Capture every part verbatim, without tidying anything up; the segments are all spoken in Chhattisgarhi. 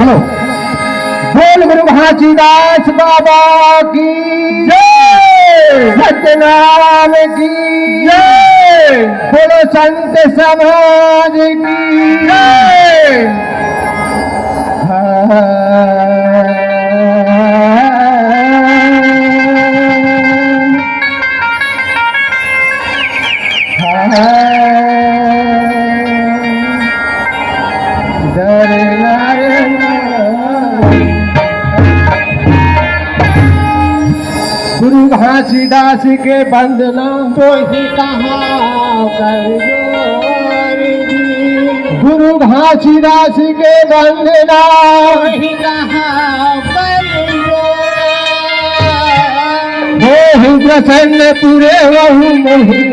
बोल गुरु घासीदास बाबा की जय, सतनाम की जय, बोलो संत समाज की जय। गुरु घासीदास के वंदना। तो ही कहाँ कर जोर जी। गुरु घासीदास के वंदना। तो ही कहाँ कर जोर। हो ही प्रसन्न पूरे वहु मोहि।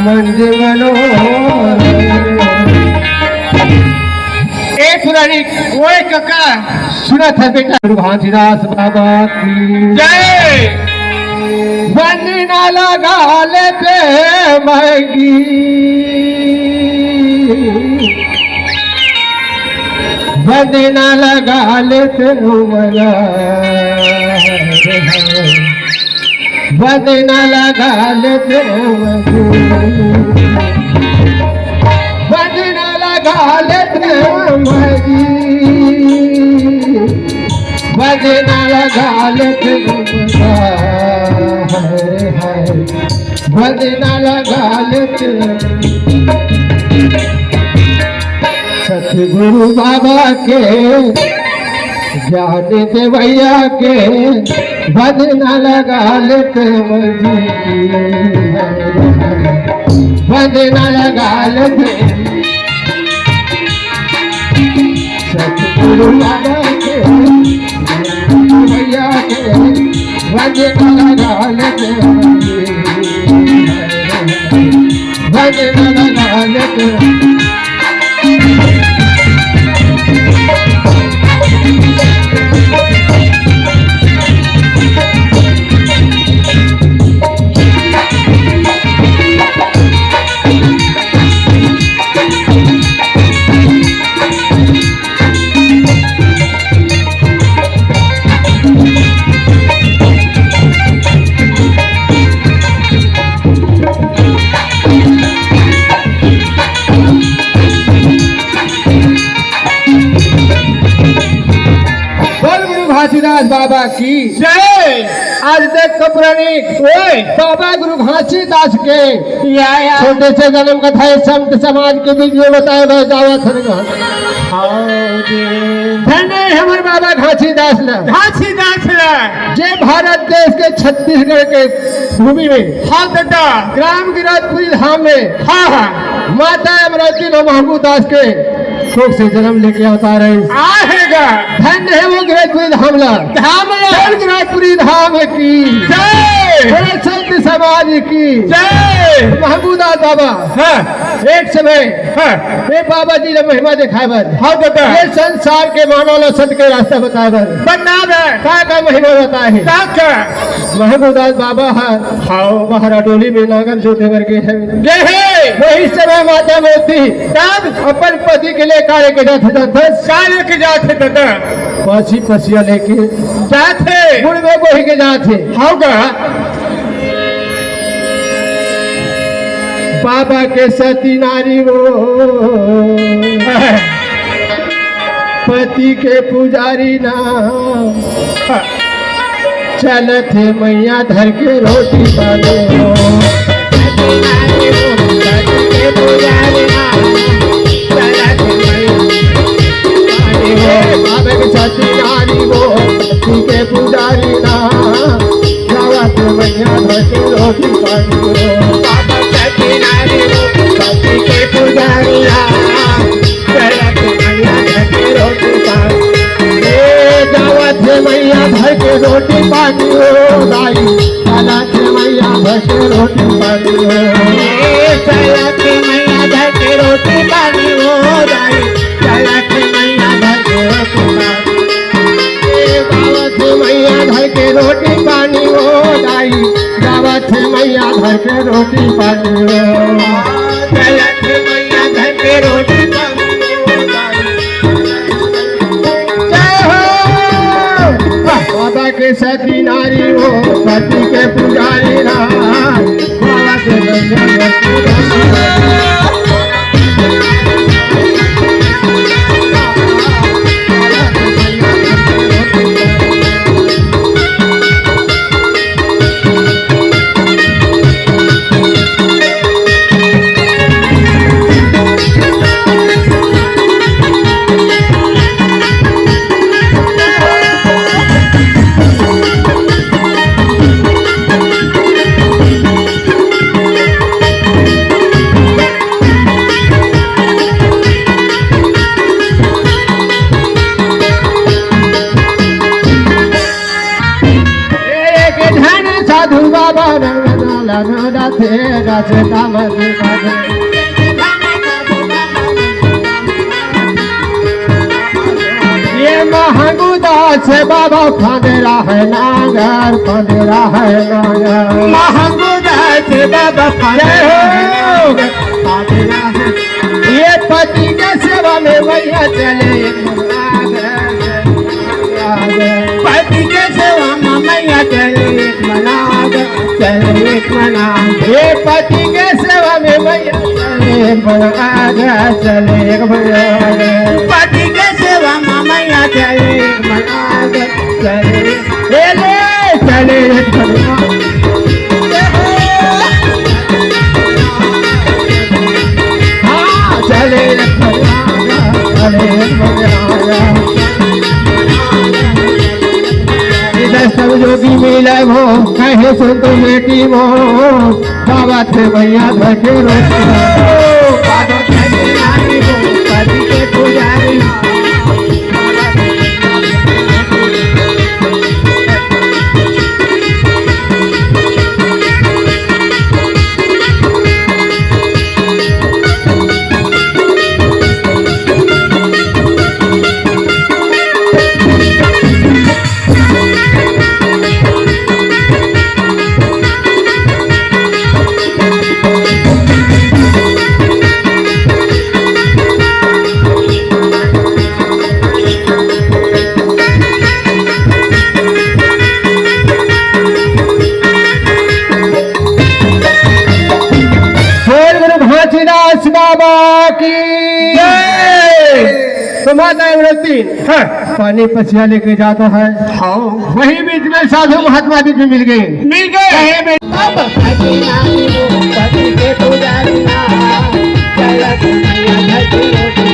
मंद मनोहर। ए पुरानी, ओए कका। सुनत हस बेटा, गुरु घासीदास बाबा की जय। वंदना लगा लेते मंगी, वंदना लगा लेते मंगी। वंदना लगा लेते, वंदना लगा लेते जी, वंदना लगा लेते, हरे हरे, वंदना लगा लेते। सतगुरु बाबा के ज्ञान देवैया के वंदना लगा लेते जी, वंदना लगा लेते। सतगुरु बाबा के ज्ञान देवैया के वंदना लगा लेते जी, वंदना लगा लेते। बोल गुरु घासीदास बाबा की जय। आज देख कपरानी ओए। बाबा गुरु घासीदास के या, या। छोटे से जन्म कथा है, संत समाज के बीच में बताए भाई जावा थरगा। हाँ जी। धन्य है हमारे बाबा घासीदास ला। घासीदास ला। जे भारत देश के छत्तीसगढ़ के भूमि में हाँ दादा। ग्राम गिरौदपुरी धाम में हाँ, हाँ। माता अमरावती नौ महबूब दास के कोख से जन्म लेके अवतार है। आहेगा। धन्य है वो गिरौदपुरी धाम ला। धाम ला। बोल गिरौदपुरी धाम की जय। बोल संत समाज की जय। महबूब दास बाबा हाँ। एक समय हाँ। ए बाबा जी ला महिमा दिखाए बर हाँ दादा। ये संसार के मानव ला सत के रास्ता बताए बर। बदनाम है। का का महिमा बताए है? का का? महबूब दास बाबा हा हाओ। महाराडोली में नांगर जोते बर गे है। गे है। वही समय माता मोती तब? अपन पति के लिए कार्य के जाथे जाथे। कार्य के जाथे दादा। पसी पसिया लेके जाथे। गुड़ में बोही के जाथे। हाओ गा। बाबा के सती नारी वो पति के पुजारी ना। चलत हे मैया धर के रोटी पानी हो। बाबा के सती नारी वो पति के पुजारी ना। गावत मैया धर के रोटी पानी हो। बाबा के किनारे वो पति के पुजारिया, चलत मैया धर के रोटी पानी। ए, गावत हे मैया धर के रोटी पानी हो दाई, चलत हे मैया धर के रोटी पानी हो। ए, चलत हे मैया धर के रोटी पानी हो दाई, चलत हे मैया धर के रोटी पानी। ए, गावत हे मैया धर के रोटी पानी हो दाई, गावत हे मैया धर के रोटी पानी हो। चलत हे मैया धर के रोटी पानी हो दाई। ये महंगू दास बाबा फांदे रहा है नांगर, फांदे रहा है नांगर। महंगू दास बाबा फांदे रहा है नांगर, फांदे रहा है। ये पति के सेवा में भैया चले एक नांगर। पति के सेवा में मैया चले एक मनाग, चले एक मनाग। हे पति के सेवा में मैया चले एक मनाग, चले एक मनाग। पति के सेवा में मैया चले एक मनाग, चले। हे ले, चले एक मनाग। हाँ, चले एक मनाग, चले एक मनाग। इधर सब जोगी मिले हो, कहे सुन तो बेटी हो, बाबा थे भैया धके रो। बोल गुरु घासीदास बाबा की जय। तो माता अमरौती, हाँ। पानी पसिया लेके जाता है। हाँ। वही बीच में साधु महात्मा बीच में मिल गए। मिल गए। कहे बे- अब पति के पुजारी ना, चलत मैया घर की रोटी।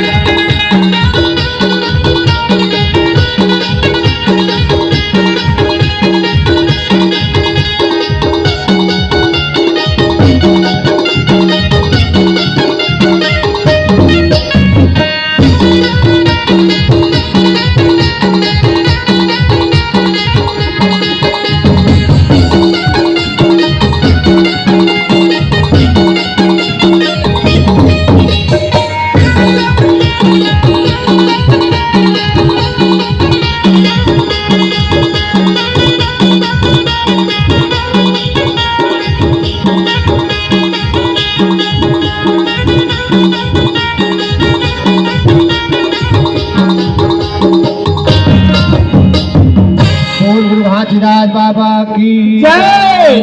बोल गुरु घासीदास बाबा की जय।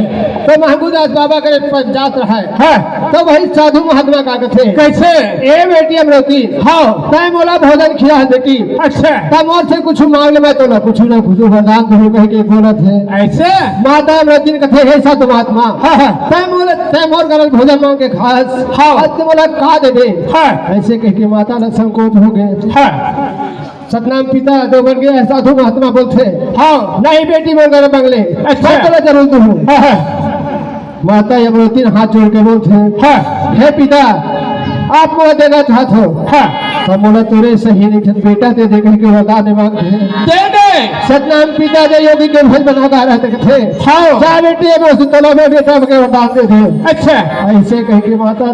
तो महंगूदास बाबा के पंचायत रहा है। हाँ। तो वही साधु महात्मा का कथे। कैसे? ए बेटी अमरौती। हाँ। तै मोला भोजन खिया है बेटी। अच्छा। तब मोर से कुछ मांग ले, मैं तो ना कुछ ना कुछ वरदान दूँ कह के बोलत है। ऐसे? माता अमरौती ने कथे, हे साधु महात्मा। हाँ, हाँ। तै मोला, तै मोर करल भोजन मांग के खास। हाँ। आज ते मोला का दे दे। हाँ। ऐसे कह के माता ला संकोच हो गए। हाँ। सतनाम पिता दो बन गए, साधु महात्मा बोलते। हाँ। नहीं बेटी मोर करल मांग ले। अच्छा। मैं तोला जरूर दूँ। हाँ, हाँ। माता अमरौती ने हाथ जोड़ के बोलथे, हाँ। हे पिता, आप मोला देना चाहत हो? हाँ। त मोला तोरे सही एक झन बेटा दे दे कह के वरदान मांगथे। दे दे। सतनाम पिता जय योगी के भज बना गा रहा कथे। हाँ। जा बेटी, अब उस तलब में बेटा के वरदान दे दे। अच्छा। ऐसे कह के माता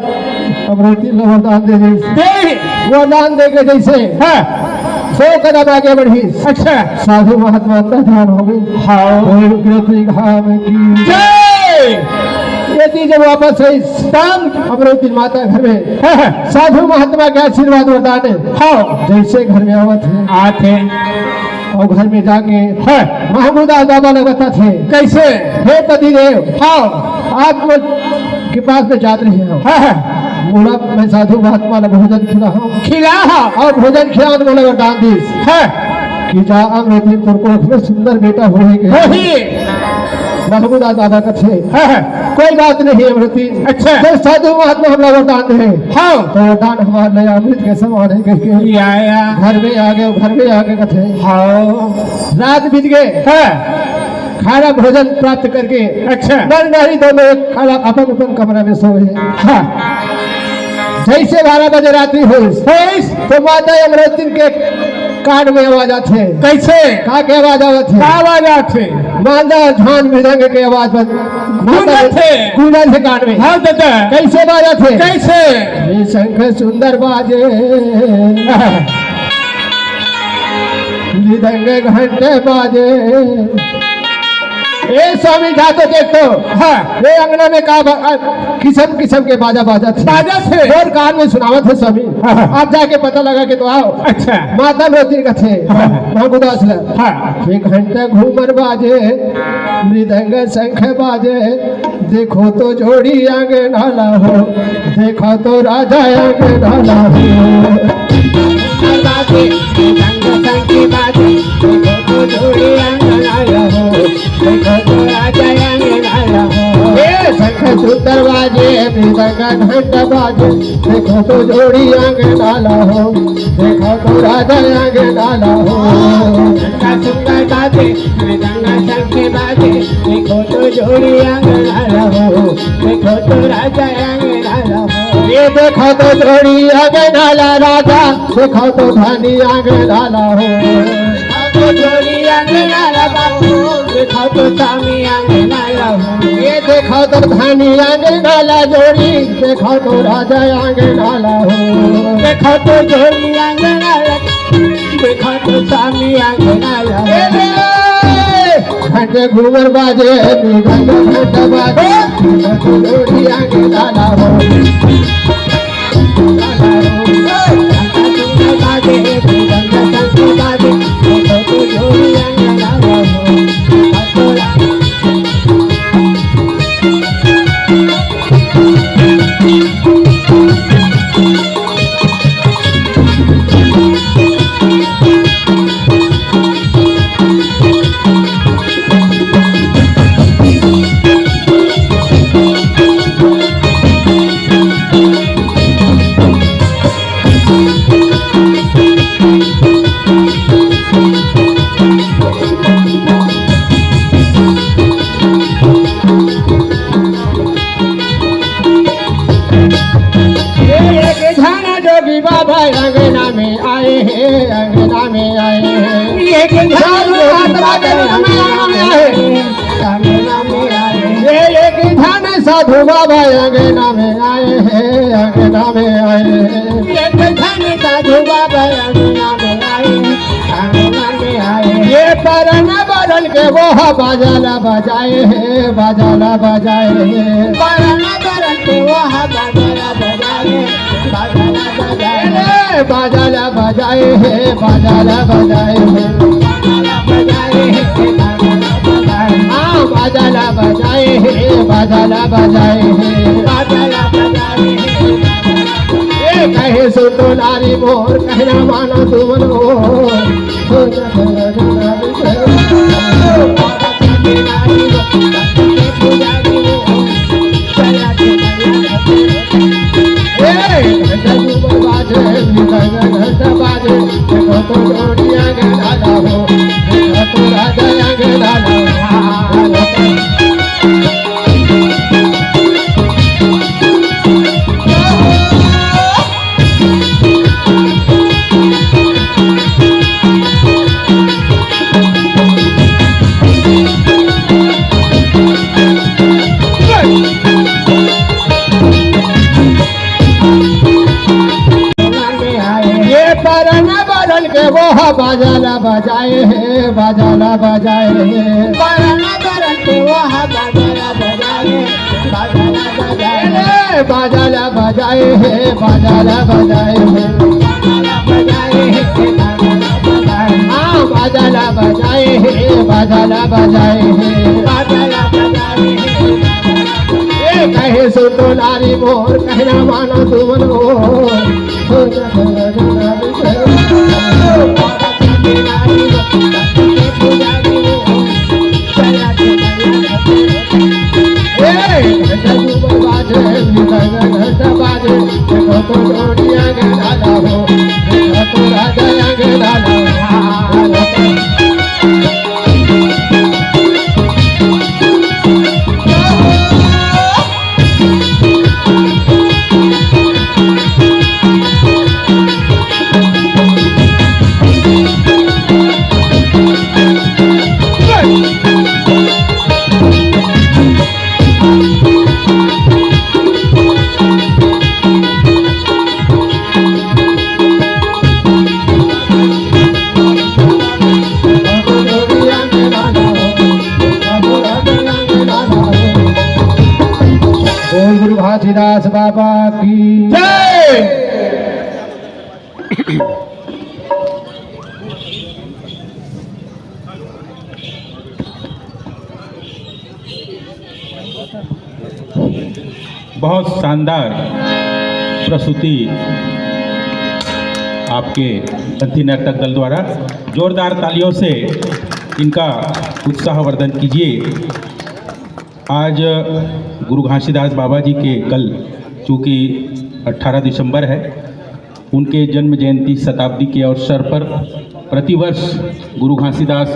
अमरौती ने वरदान दे दे। दे। वरदान दे के जैसे हाँ। सौ कदम आगे बढ़ी। अच्छा। साधु महात्मा अंतर ध्यान हो गए। हाँ। बोल उग्रत धाम की जय। ये चीज जब वापस आई, तब अमरौती माता घर में हाँ, हाँ। साधु महात्मा के आशीर्वाद वरदान है। हाँ। जैसे घर में आवत है। आते। और घर में जाके हाँ। महमूद दादा ने बताथे। कैसे? हे पति देव। हाँ। आप के पास में जात रहे हो। हाँ, हाँ। बोला, मैं साधु महात्मा ने भोजन खिला हूँ। खिला हाँ। और भोजन खिला तो बोले वरदान दीस। हाँ। कि जा अमरौती तोर कोख में सुंदर बेटा होही के। होही। महमूदा दादा कथे। हाँ, हाँ। कोई बात नहीं अमरौती। अच्छा। तो साधु महात्मा हमला वरदान दे। हाँ। तो वरदान हमार नया अमृत के समान है कह के। या, या। घर में आ गए, घर में आ गए कथे। हाँ। रात बीत गए। हाँ। खाना भोजन प्राप्त करके अच्छा। नर नारी दोनों एक खाना अपन अपन कमरा में सोए। हाँ। जैसे बारह बजे रात्रि होइस, होइस। तो माता अमरौती के कान में आवाज आथे। कइसे? का के आवाज आवत हे? का आवाज आथे? मांदा झान मृदंग के आवाज बन-, गूंजत हे। गूंजत हे कान में। हाँ दादा। कइसे बाजत हे? कइसे? ये शंख सुंदर बाजे, मृदंग घंटे बाजे। ए स्वामी, जा तो देख तो। हाँ। ये अंगना में का बा-, किसम किसम के बाजा बाजत हे। बाजत हे। मोर कान में सुनावत हे स्वामी। हाँ। आप जाके पता लगा के तो आओ। अच्छा। माता रोती कथे। हाँ। माँ गुदास ल। हाँ। एक घंटा घूमर बाजे, मृदंग शंख बाजे, देखो तो जोड़ी आंगन आला हो, देखो तो राजा आंगन आला हो। बाजे, मृदंग शंख बाजे, देखो तो जोड़ी आंगन आला हो। देखो तो राजा आंगन आला हो। ए शंख सुंदर बाजे, मृदंग घंट बाजे, देखो तो जोड़ी आंगन आला हो। देखो तो राजा आंगन आला हो। शंख सुंदर बाजे, मृदंग शंख बाजे, देखो तो जोड़ी आंगन आला हो। देखो तो राजा आंगन आला हो। ये देखो तो जोड़ी आंगन आला राजा, देखो तो धनी आंगन आला हो। देखो तो जोड़ी आंगन आला बाबू, देखो तो स्वामी आंगन आला हो। ये देखो तो धनी आंगन आला जोड़ी, देखो तो राजा आंगन आला हो। देखो तो जोड़ी आंगन आला, देखो तो स्वामी आंगन आला हो। ए रे! घंटे घूमर बाजे, घंटे घंटे बाजे, देखो तो जोड़ी आंगन आला हो। ये एक झन जोगी बाबा अंगना में आए हे, अंगना में आए हे। ये एक झन साधु बाबा अंगना में आए हे। ये एक झन साधु बाबा अंगना में आए हे, अंगना में आए हे। एक झन साधु बाबा अंगना में आए हे, अंगना में आए हे। ये परन बरन के वो बाजा ला बजाए हे, बाजा ला बजाए हे। परन बरन के वो बाजा ला बजाए हे, बाजा ला बजाए हे। ए, बाजा ला बजाए हे, बाजा ला बजाए हे। हाँ, बाजा ला बजाए हे, बाजा ला बजाए हे। ए, कहे सो तो नारी मोर, कहना माना तुमन मोर। ये परन बरन के वो बाजा ला बजाए हे, बाजा ला बजाए हे। परन बरन के वो बाजा ला बजाए हे, बाजा ला बजाए हे। ए, बाजा ला बजाए हे, बाजा ला बजाए हे। हाँ, बाजा ला बजाए हे, बाजा ला बजाए हे। ए, कहे सो तो नारी मोर, कहना माना तुमन मोर। बाबा की जय। बहुत शानदार प्रस्तुति आपके ग्रंथी नर्तक दल द्वारा। जोरदार तालियों से इनका उत्साहवर्धन कीजिए। आज गुरु घासीदास बाबा जी के, कल चूँकि अठारह दिसंबर है, उनके जन्म जयंती शताब्दी के अवसर पर प्रतिवर्ष गुरु घासीदास